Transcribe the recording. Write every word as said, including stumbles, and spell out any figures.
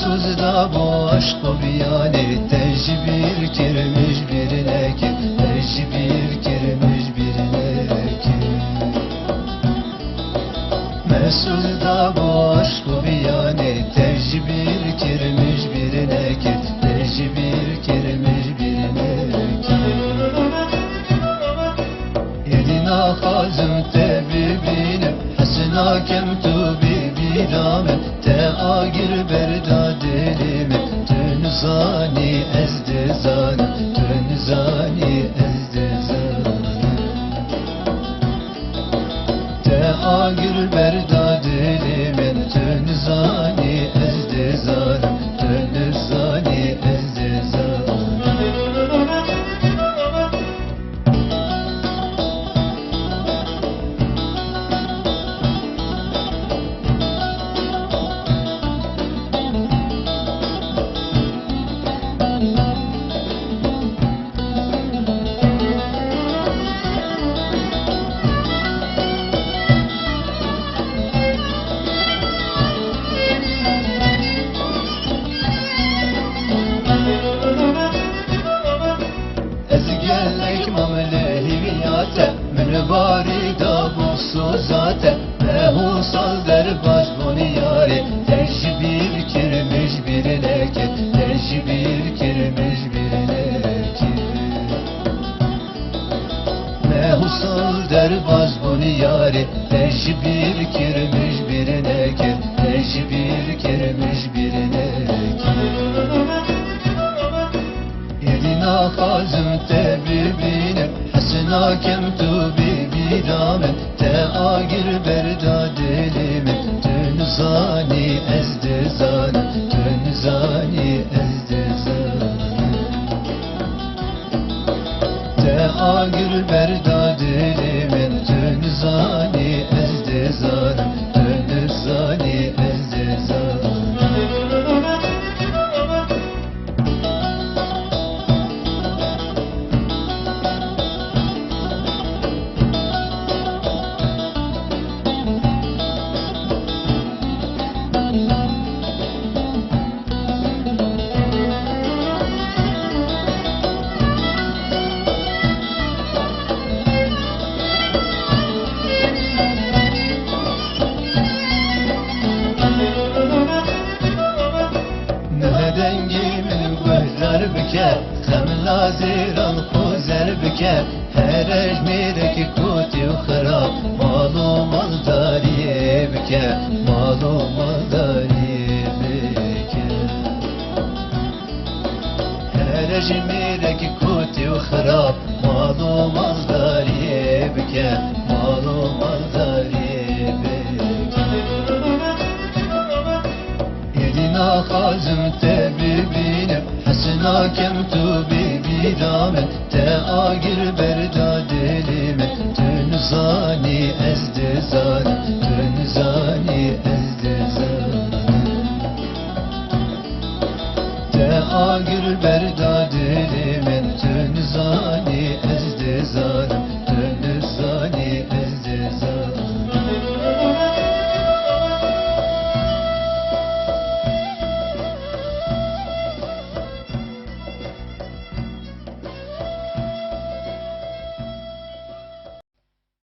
Soz da bo aşq û biyanê, te ji bîr kir, min ji bîr nekir, te ji bîr kir, min ji bîr nekir. Me soz da bo aşq û biyanê, te ji bîr kir, min ji bîr nekir, te ji bîr kir, min ji bîr nekir. Êdî naxwazim te bibînim, hes nakim tu bî bîra min. Te agir berda dilê min, tu nizanî ez dizanim, tu nizanî ez dizanim. Te agir berda dilê min, tu nizanî ez dizanim, tu nizanî ez dizanim. Ez gelek mam li hîviya te, min barî da bo soza te. Meh û sal derbas bûn yarê, te ji bîr kir, min ji bîr nekir, te ji bîr kir, min ji bîr nekir. Meh û sal derbas bûn yarê, te ji bîr kir, min ji bîr nekir, te ji bîr kir, min ji bîr nekir. Êdî naxwazim te bibînim, hes nakim tu bî bîra min. Te agir berda dilê min, tu nizanî ez dizanim, tu nizanî ez dizanim. Te agir berda dilê min, tu nizanî ez dizanim, tu nizanî ez dizanim. Niha dengê min guhdar bike, xem lazêran xwezer bike. Here ji mêrekî kotî û xirab, mal û maldariyê bike, mal û maldariyê bike. Here ji mêrekî kotî û xirab, mal û maldariyê bike, mal û maldariyê bike. Êdî naxwazim te bibînim, hes nakim tu bî bîra min. Te agir berda dilê min, tu nizanî ez dizanim, tu nizanî ez dizanim. Te agir berda dilê